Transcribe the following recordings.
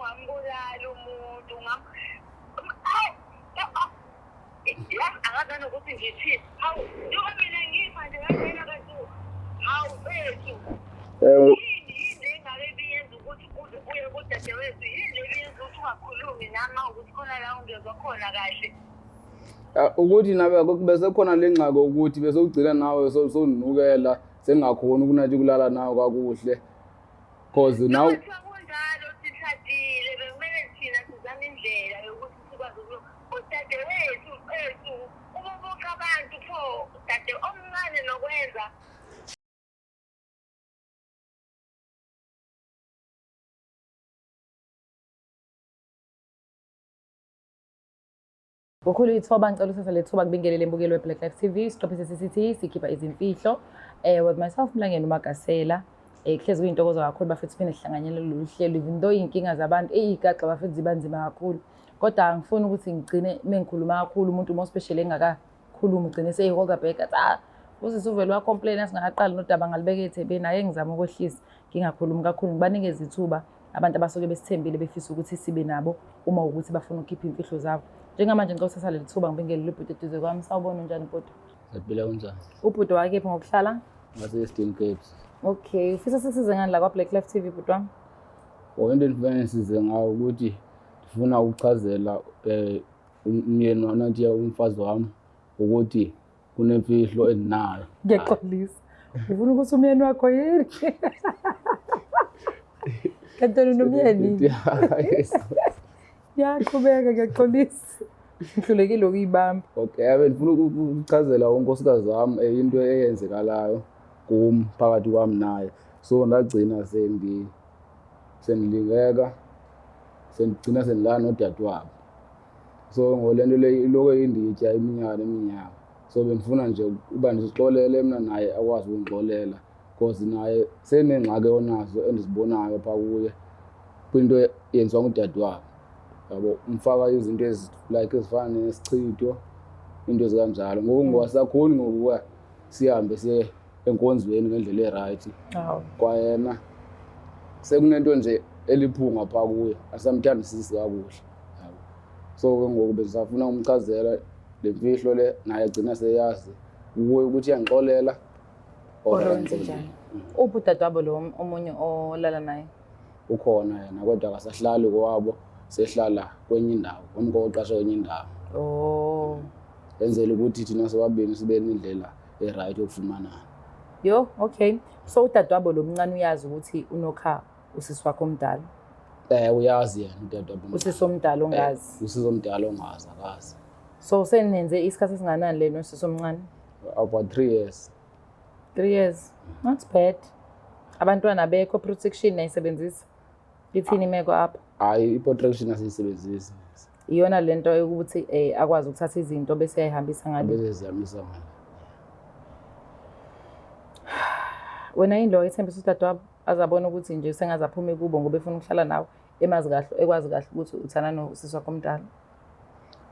Ungambulala umuntu, yazi angazi nanokuthi ngithini. Hawu, njengoba mina ngifa nje kanjena kanti, hawu mfethu. Yini yini le engake ibiyenza ukuthi uze uye kudadewethu? Yini le ebiyenza ukuthi ungakhulumi nami uma ukuthi khona la ungezwa khona kahle? Ukuthi nabe bese khona le ngxaki ukuthi bese ugcina nawe sowundinukela, sengingakhoni ukunathi ukulala nawe kakuhle, cause nawe Noma kuthiwa kunjalo, sishadile, bekumele thina sizame indlela yokuthi sikwazi udadewethu mfethu ububuka abantu pho, udade omncane nokwenza. Ngokhulu ithoba ngicela uthatha le thuba kubingelele embukeli we-Black Life TV, isiqephu se-CCT sikhipha izimfihlo with myself Mlangeni uMagasela. Kuhlezi kuyintokozo kakhulu bafethu siphinde sihlanganyele lolu hlelo, even though iy'nkinga zabantu ey'gaxa bafethu ziba nzima kakhulu, kodwa angifuni ukuthi ngigcine mengikhuluma kakhulu umuntu more especially engakakhulumi ugcine seyiholda back athi ah usisi uvele wacomplain asingakaqali nodaba ngalibeka ethebeni. Ake ngizame ukwehlisa ngingakhulumi kakhulu, ngibanikeze ithuba abantu abasuke besithembile befisa ukuthi sibe nabo uma ukuthi bafuna ukukhipha iy'mfihlo zabo. Njengamanje ngicela uthatha leli thuba ngibingelele ubhuti eduze kwami. Sawubona, unjani bhuti? Siyaphila, kunjani? Ubhuti wakephi ngokuhlala? Ngase-Eastern Cape. Okay, ufisa sisize ngani la kwa-Black Life TV, bhuti wami? Oh, into endifuna nisize ngayo ukuthi ndifuna ukuchazela umyeni wami, nanti umfazi wami, ukuthi kunemfihlo endinayo. Ngiyaxolisa, ufuna ukuthi umyeni wakho yini? Kanti wena unomyeni? Ngiyaqhubeka, ngiyaxolisa, ngihlulekile ukuyibamba. Okay, abe ndifuna ukuchazela unkosikazi wami into eyenzekalayo kum phakathi kwami naye. So ndagcina sendilingeka, sendigcina sendilala nodadewabo. So ngole nto le iloko inditya iminyaka neminyaka. So bendifuna nje uba ndizixolele mna naye akwazi ukundixolela, because naye senengxaki onazo endizibonayo phaa kuye kwinto eyenziwa ngudadewabo. Yabo, umfaka izinto ezi like ezifana nesichitho, into ezikanjalo. Ngoku ngowasakhoni ngokuba sihambe siye enkonzweni ngendlela erayithi. Kwayena sekunento nje eliphunga phaa kuye, asamthandisisi kakuhle. Yabo. So ke ngoku bendisafuna umchazela le mfihlo le, naye agcina seyazi kuye ukuthi iyangixolela or Or akangixoleli. wenzenjani? Uphi udadewabo lo omunye olala naye? Ukhona yena, kodwa akasahlali kowabo, sehlala kwenye indawo, umko oqashe kwenye indawo. Enzela ukuthi thina sobabini sibe nendlela erayithi yokufumanana. Yo, okay. So udadewabo lo mncane uyazi ukuthi unokha usisi wakho omdala? Uyazi yena udadewabo omncane. Usisi omdala ongazi? Usisi omdala ongazi, akazi. So senenze isikhathi esinganani le nosisi omncane? About 3 years. 3 years. Not bad. Abantwana bekho, protection ayisebenzisa? Ithini imeko apha? Hayi, i-protection asiyisebenzisi. Iyona lento yokuthi akwazi ukuthatha izinto bese ayihambisa ngale. Bese zihambisa ngale. Wena yini lo ethembisa udadewabo azabona ukuthi nje sengaze aphume kubo ngoba efuna ukuhlala nawe, emazi kahle, ekwazi kahle ukuthi uthanda nosisi wakho omdala?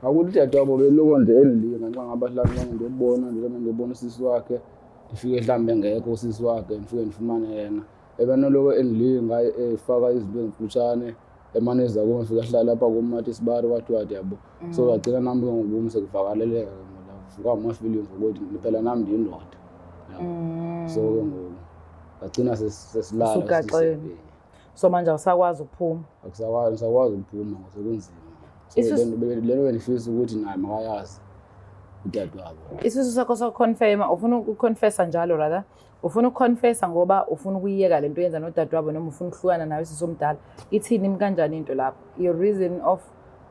Akuthi udadewabo beloko nje endilinga nxa ngaba mhlawumbe ndiyobona nje ndiyobona usisi wakhe, ndifike mhlawumbe engekho usisi wakhe, ndifike ndifumane yena. Ebenoloko endilinga efaka izinto ezimfutshane, emane eza kum, efika ahlala lapha kum athi sibari wathi wathi yabo. So ngagcina nami ke ngoku kum sekuvakaleleka ke ngoku, ndavuka ngama-feelings ukuthi phela nami ndiyindoda. Yabo. So ke ngoku ngagcina sesilala. Usugaxele. So manje awusakwazi ukuphuma? Akusakwazi, ngisakwazi ukuphuma ngoba sekunzima. So le nto bendifisa ukuthi naye makayazi udadewabo. Isifiso sakho sokuconfirma, ufuna ukuconfessa njalo, rather ufuna ukuconfessa ngoba ufuna ukuyiyeka lento yenza nodadewabo noma ufuna ukuhlukana nawe sisi omdala? Ithini, imi kanjani into lapho? Your reason of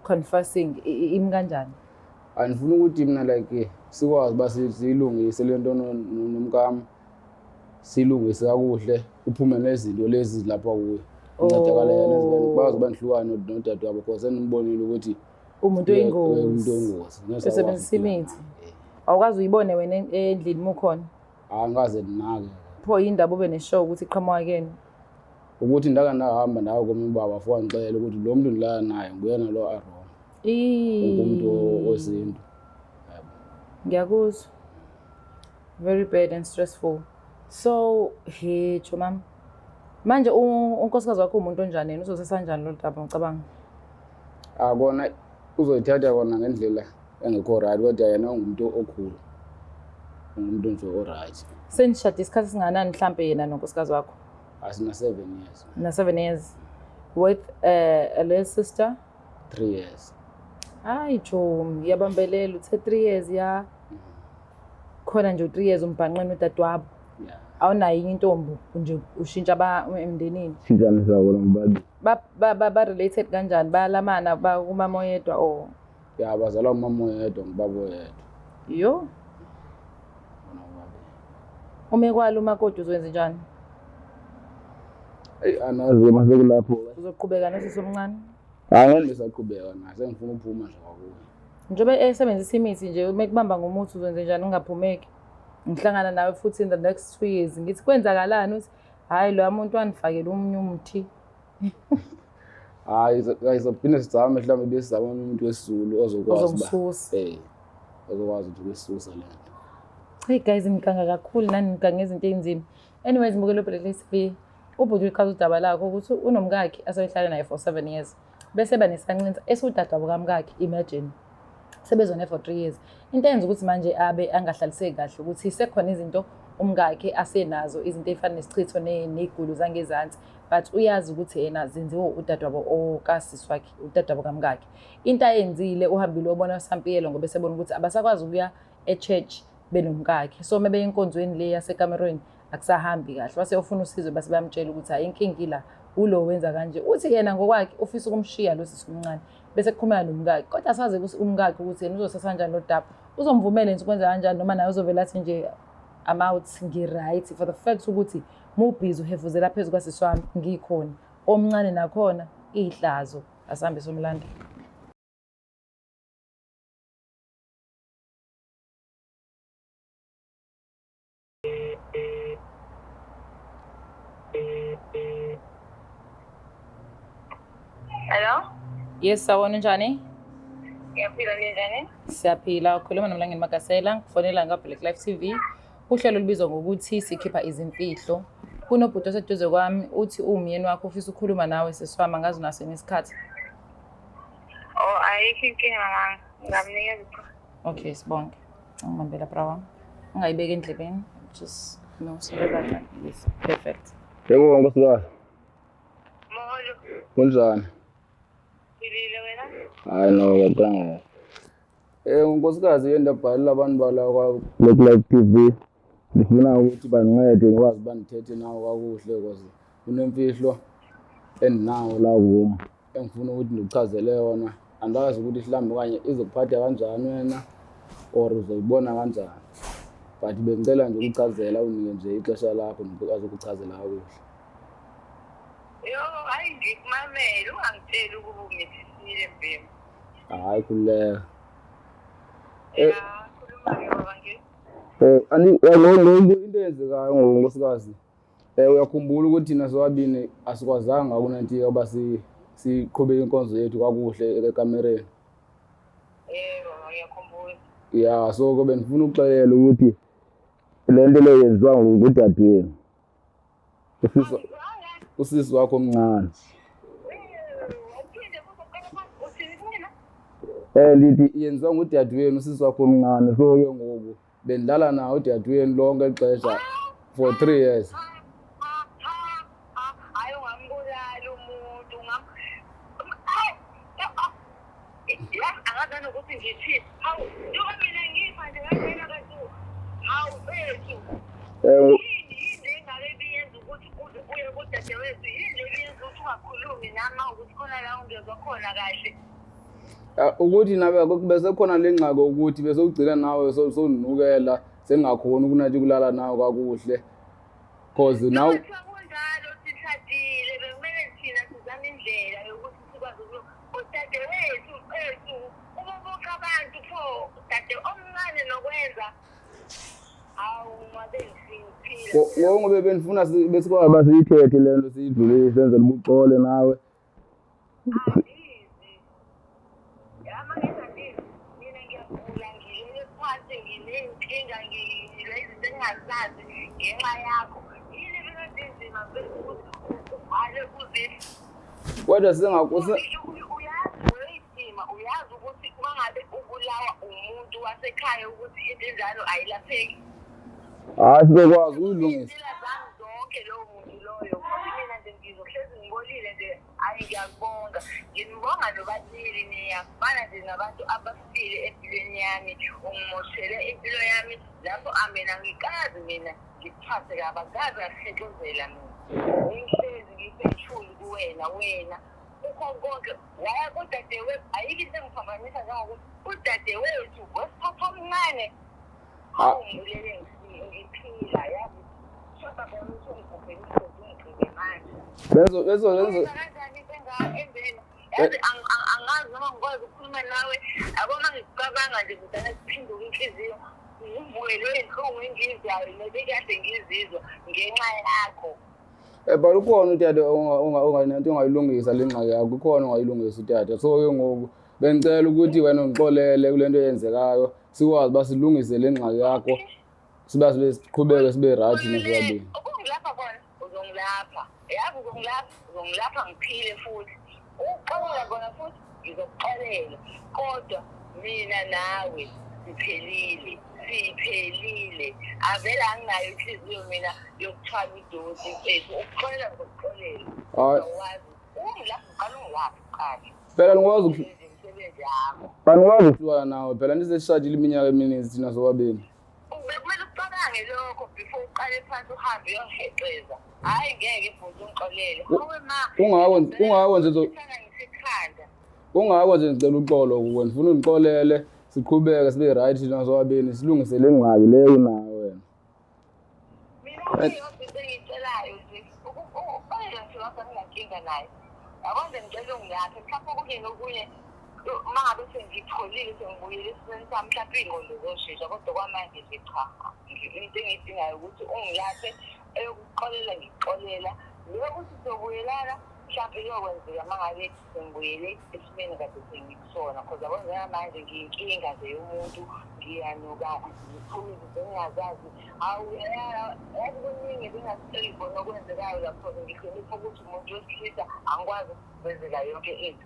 confessing imi kanjani? Andifuna ukuthi mina like sikwazi uba siyilungise le nto nomkam, siyilungise kakuhle, kuphume nezinto lezi zilapha kuye. Ncedakala yena kwazi uba ndihlukane nodadewabo, because sendimbonile ukuthi umuntu oyingozi. Umuntu oyingozi. Ngeke Usebenzisa sakwazi imithi. ukuphila naye. Awukazi uyibone wena endlini mukhona? Angikaze ndinake. Pho yindaba ube neshow ukuthi iqhamuka kuyena? Ukuthi ndake ndahamba ndaya komnye ubaba, wafika wandixelela ukuthi lo mntu ndilala naye nguyena lo aroma. Ungumntu wesintu. Yabo. Ngiyakuzwa. Very bad and stressful. So, he chomam. Manje unkosikazi wakho umuntu onjani yena, uzothatha kanjani lolu daba ngicabanga? Akona uzoyithatha kona ngendlela engekho right, kodwa yena ungumuntu okhulu, ungumuntu nje o-right. Senishade isikhathi esingakanani mhlampe yena nonkosikazi wakho? Asina 7 years. Na 7 years with a little sister? 3 years. Hayi Jomi, iyabambelela uthe 3 years ya. Khona nje u3 years umbhanqeni udadewabo. Yeah. Awunayo enye intombi nje, ushintsha ba emndenini. Shintshanisa kona ngobabili. Ba related kanjani? Bayalamana ba kumama oyedwa or? Ya, bazalwa umama oyedwa ngubaba oyedwa. Yo. Bona bobabili. Uma ekwala umakoti uzokwenza njani? Eyi, anazi mase kulapho. Uzoqhubeka nosisi omncane? Hayi, ngeke ngisaqhubeka naye, sengifuna ukuphuma nje kwakuye. Njengoba esebenzisa imithi nje, uma ekubamba ngomuthi uzokwenza njani ungaphumeki? Ngihlangana nawe futhi in the next 2 years ngithi kwenzakalani, uthi hhayi loya muntu wanifakela omunye umuthi. Hayi, ayizophinde sizame mhlawumbe besizame umuntu wesiZulu ozokwazi uba ozomsusa. Ozokwazi ukuthi ukususa le nto. Hey guys, ngiganga kakhulu nani, ngiganga izinto ey'nzima. Anyways, mbukelo Black TV, ubhuti uchaza udaba lakho ukuthi unomkakhe asebehlale naye for 7 years. Bese ba nesancinza esiwudadewabo kamkakhe, imagine. Sebezone for 3 years. Into eyenza ukuthi manje abe angahlaliseki kahle ukuthi sekhona izinto umkakhe asenazo, izinto ey'fana nesichitho ney'gulo zangezansi, but uyazi ukuthi yena zenziwe udadewabo okasisi wakhe, udadewabo kamkakhe. Into ayenzile, uhambile wabona uSampiyelo ngoba esebona ukuthi abasakwazi ukuya e-church benomkakhe. So uma beya enkonzweni le yasekamerweni akusahambi kahle, wase ufuna usizo, base bayamtshela ukuthi hayi inkinga ila ulo wenza kanje. Uthi yena ngokwakhe ufisa ukumshiya lo sisi omncane, bese kukhuluma nomkakhe, kodwa asazi ukuthi umkakhe ukuthi yena uzothatha kanjani lo daba, uzomvumela nje ukwenza kanjani, noma naye uzovela athi nje I'm out, ngi-right for the fact ukuthi mubhizi uhefuzela phezu kwasisi wami ngikhona omncane nakhona ihlazo. Asihambe somlanda. Hello? Yes, sawubona, unjani? Ngiyaphila, ninjani? Siyaphila, ukhuluma noMlangeni Magasela, ngifonela nga-Black Life TV. Uhlelo olubizwa ngokuthi sikhipha izimfihlo. Kunobhuti oseduze kwami uthi uwumyeni wakho ufisa ukukhuluma nawe sisi wami, angazi unaso yini isikhathi. Oh, ayikho inkinga mama. Ngingamnikeza ithuba. Okay, sibonge. Ungibambela bra wami. Ungayibeki endlebeni. Just no, sondela. Yes, perfect. Yebo nkosikazi. Molo. Kunjani? Philile wena? Hayi no, kahle. Nkosikazi, yena ndabhalela abantu bala kwa Black Life TV. Ndifuna ukuthi bandincede ngikwazi uba ndithethe nawe kakuhle because kunemfihlo endinawo la kum engifuna ukuthi ndikuchazele yona. Andazi ukuthi mhlawumbi okanye izokuphatha kanjani wena or uzoyibona kanjani, but bengicela nje ukuchazela, unike nje ixesha lakho ndikwazi ukuchazela kakuhle. Yo, hayi ngikumamele, ungangitsheli ukuba umithisile mbhemu. Hayi, khululeka. Ya, khuluma-ke baba ngi. Ani lo into eyenzekayo ngoku nkosikazi, uyakhumbula ukuthi thina sobabini asikwazanga ukunantika uba siqhube inkonzo yethu kakuhle ekamereni? Yebo, ngiyakhumbula. Ya, so ke bendifuna ukuxelela ukuthi le nto leyo yenziwa ngudadewenu, usisi wakho omncane. Uphinde kuzoqala phansi, uthini kumina? Ndithi yenziwa ngudadewenu, usisi wakho omncane. So ke ngoku bendilala nawo udadewenu lonke eli xesha for 3 years. Hayi, ungambulali umuntu, yazi angazi nanokuthi ngithini. Hawu, njengoba mina ngifa nje kanjena kanti hawu bethu. Yini le ngabe ibiyenza ukuthi uze uye kudadewethu? Yini le ibiyenza ukuthi ungakhulumi nami ukuthi khona la ungezwa khona kahle? Ukuthi nabe bese khona le ngxaki ukuthi bese ugcina nawe sowundinukela, sengingakhoni ukunathi ukulala nawe kakuhle cause nawe Kuthiwa kunjalo, sishadile, bekumele thina sizame indlela yokuthi sikwazi udadewethu ethu ububuka abantu pho udade omncane nokwenza. Hawu, ngabe ngiphila. Ngoku ngobe bendifuna besikwazi uba siyithethe le nto, siyidlulise, senzele uba uxole nawe. Angizi. Yama ngingabizi. Mina ngiyagula, ngilele phansi, nginey'nkinga, ngile izinto engingazazi ngenxa yakho. Yini mina lento inzima mfethu ukuthi ubhale kuze Kodwa singakuse uyazi weyidima, uyazi ukuthi uma ngabe ubulawa umuntu wasekhaya ukuthi into enjalo ayilapheki. Hayi, sizokwazi ukuyilungisa. Iy'nsila zami zonke lowo muntu loyo, futhi mina nje ngizohlezi ngibolile nje. Hhayi, ngiyakubonga, nginibonga nobabili, niyafana nje nabantu abafile empilweni yami. Ungimoshele impilo yami lapho amina ngikazi mina ngikuthwase kabi, angikaze ngakuhexuzela mina. Ngihlezi ngisethuli kuwena, wena kukho konke waya kudadewethu, ayikho into engiphambanisa njengokuthi udadewethu wesiphatha omncane awungibulele ngiphila, yazi shoda bona ukuthi ungigubhele umgodi ungigqibe manje. Bezo bezo bezo Kanjani into engaka enzeni? Yazi angazi noma ngikwazi ukukhuluma nawe, yabo uma ngikucabanga nje kudala kuphinduka inhliziyo, ngivuke ley'nhlungu engizwayo nebekade ngizizwa ngenxa yakho. But ukhona utata onganento ongayilungisa le ngxaki yakho, ukhona ongayilungisa utata. So ke ngoku bengicela ukuthi wena ungixolele kule nto eyenzekayo, sikwazi uba silungise le ngxaki yakho, siba sibe siqhubeke sibe right thina sobabini. Ukungilapha kona uzongilapha, yazi uzongilapha, uzongilapha ngiphile futhi. Ukuxolela kona futhi ngizokuxolela, kodwa mina nawe siphelile, siphelile. Avele anginayo inhliziyo mina yokuthwala idoti mfethu. Ukuxolela ngizokuxolela. Hayi. Awazi ungilapha, uqala ungilapha kuqala. Phela ngikwazi Yenze imisebenzi yakho. Angikwazi ukuhlukana nawe phela, ndisesishadile iminyaka emininzi thina sobabini. Bekumele ucabange lokho before uqale phansi uhambe uyohexeza. Hhayi, ngeke bhuti, ungixolele. Hawe ma. Kungako nje Ngithanda ngisekhanda. Kungako nje ngicela uxolo kuwe, ndifuna undixolele, siqhubeke sibe right thina sobabini, silungise le ngxaki leyo unayo wena. Mina iyodwa into engiyicelayo nje, ukuxolela nje lapho anginankinga nayo. Yabo nje ngicela ungilaphe, mhlawumbe okunye nokunye uma ngabe sengipholile sengibuyele esimeni sami, mhlawumbe iy'ngqondo zoshintsha, kodwa kwamanje nje cha. Into engiyidingayo ukuthi ungilaphe, eyokuxolela ngikuxolela. Lokuthi sizobuyelana mhlawumbe kuyokwenzeka uma ngabe sengibuyele esimeni kade sengikusona, cause yabo njengamanje ngiyinkinga nje yomuntu, ngiyanuka, ngiphuma izinto engingazazi. Hawu, yazi kuningi bengasitsheli khona okwenzekayo lapho, ngihlonipha ukuthi umuntu wesilisa angikwazi ukuvezela yonke into.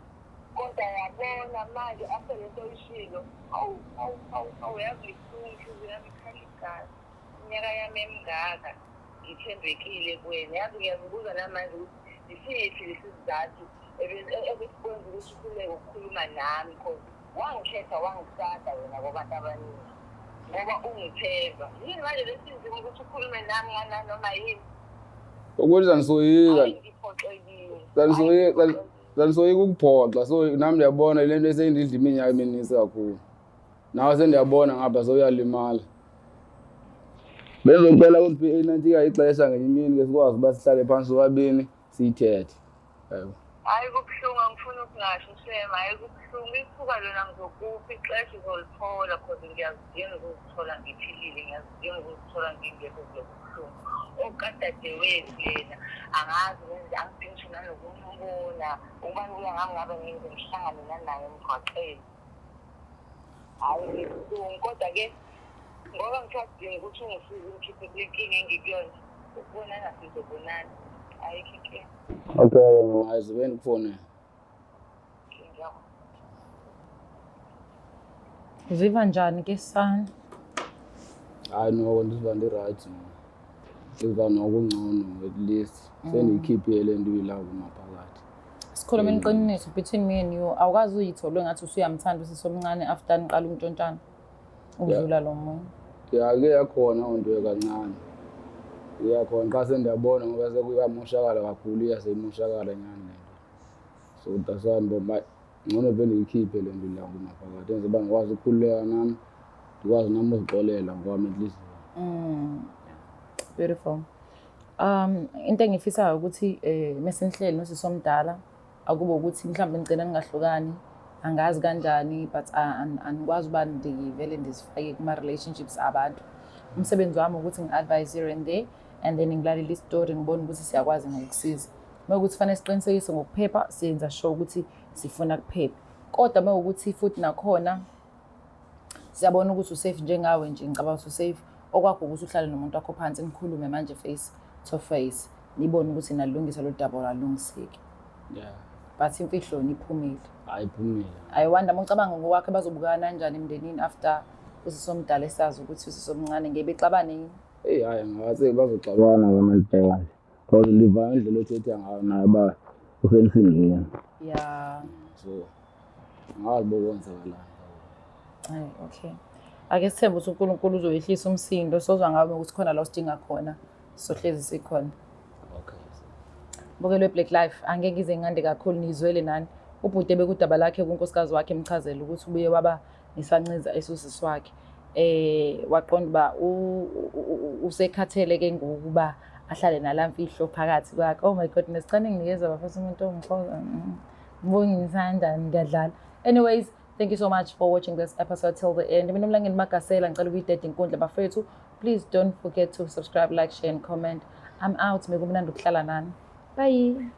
Kodwa yabona manje after lento oyishilo, awu awu awu awu, yazi ngibuhlungu, inhliziyo yami ikhala igazi. Iminyaka yami emingaka ngithembekile kuwena, yazi ngiyazibuza namanje ukuthi isiphi lesi sizathu ebesikwenza ukuthi ukhululeke ukukhuluma nami, cause wangikhetha wangisada wena kwabantu abaningi ngoba ungithemba. Yini manje lesinzima ukuthi ukhulume nami ngananoma yini? Ukuthi zandisoyika. Hayi, ngiphoxekile. Zandisoyika. Hayi, ngiphoxekile. Zandisoyika ukuphoxa, so nami ndiyabona le nto eseyindidla iminyaka emininzi kakhulu. Nawe sendiyabona ngapha sewuyalimala. Bengizocela ukuthi inantsika ixesha ngenye imini ke sikwazi uba sihlale phansi sobabini siyithethe. Yebo. Hhayi, kubuhlungu, angifuni ukungasho shem, hhayi kubuhlungu. Ithuba lona ngizokupha, ixesha uzolithola, cause ngiyazidinga ukuzithola ngiphilile, ngiyazidinga ukuzithola ngingekho kulobu buhlungu. Okadadewethu yena angazi ngenze, angidingi ngisho nanokumbona. Ukuba kuya ngami ngabe ngize ngihlangane nanaye emgwaqeni. Hhayi, ngibuhlungu, kodwa-ke ngoba ngisadinga ukuthi ungisize ungikhiphe kule nkinga engikuyona, ukubonana sizobonana, ayikho inkinga. Okay, mama, hayi zobe ndikufonela. Ngiyabonga. Uziva njani ke sana? Hayi noko ndiziva ndi-right mna. Ndiziva nokungcono at least. Sendiyikhiphile le nto ilapho ngaphakathi. Sikhuluma iqiniso between me and you, awukazi uyithole ngathi usuyamthanda usisi omncane after niqala ukuntshontshana ukudlula lo munye? Ya, ke yakhona onto kancane. Iyakhona xa sendiyabona ngoba sekuyamoshakala kakhulu, iya seyimoshakala nyhani le nto. So that's why ndibona uba ngcono vele ndiyikhiphe le nto ilapho ngaphakathi, enze uba ndikwazi ukukhululeka nami, ndikwazi nami uzixolela ngokwam entliziyweni. Beautiful. Into engifisayo ukuthi mesenihleli nosisi omdala akube ukuthi mhlawumbe ngicela ningahlukani, angazi kanjani, but anikwazi uba ndivele ndizifake kuma-relationships abantu. Umsebenzi wami ukuthi ngi-advise here and there, and then ngilalele isitori ngibone ukuthi siyakwazi ngokusiza. Uma kuwukuthi kufanele siqinisekise ngokuphepha, siyenza sure ukuthi sifuna kuphephe. Kodwa uma kuwukuthi futhi nakhona siyabona ukuthi usafe njengawe nje, ngicabanga ukuthi usafe, okwakho ukuthi uhlale nomuntu wakho phansi nikhulume manje face. to face, nibone ukuthi nalungisa lo daba olwalungiseki. But imfihlo yona iphumile. Hayi, iphumile. I wonder uma ucabanga ngokwakhe bazobukana kanjani emndenini after usisi omdala esazi ukuthi usisi omncane ngeke bexabane yini? Eyi, hhayi, ngathi bazoxabana bona libheka nje. Because ndiva indlela othetha ngayo naye uba usensindweni. So angazi bokwenzakalani. Hayi, okay. Ake sithembe ukuthi uNkulunkulu uzoyehlisa umsindo, sozwa ngawe ukuthi khona la usidinga khona, sohlezi sikhona. Okay. Bukelwe Black Life, angeke ngize ngande kakhulu, nizwele nani. Ubhuti ebekudaba lakhe kunkosikazi wakhe emchazela ukuthi ubuye waba nesanciza esusisi wakhe. Waqonda uba usekhathele ke ngokuba ahlale nalamfihlo phakathi kwakhe. Oh my goodness, cha ninginikeza bafethu umuntu ongixoza. Ngibongisanda ngiyadlala. Anyways, thank you so much for watching this episode till the end. Mina Mlangeni Magasela, ngicela ukuyideda inkundla bafethu. Please don't forget to subscribe, like, share and comment. I'm out. Mekumnandi ukuhlala nani. Bye.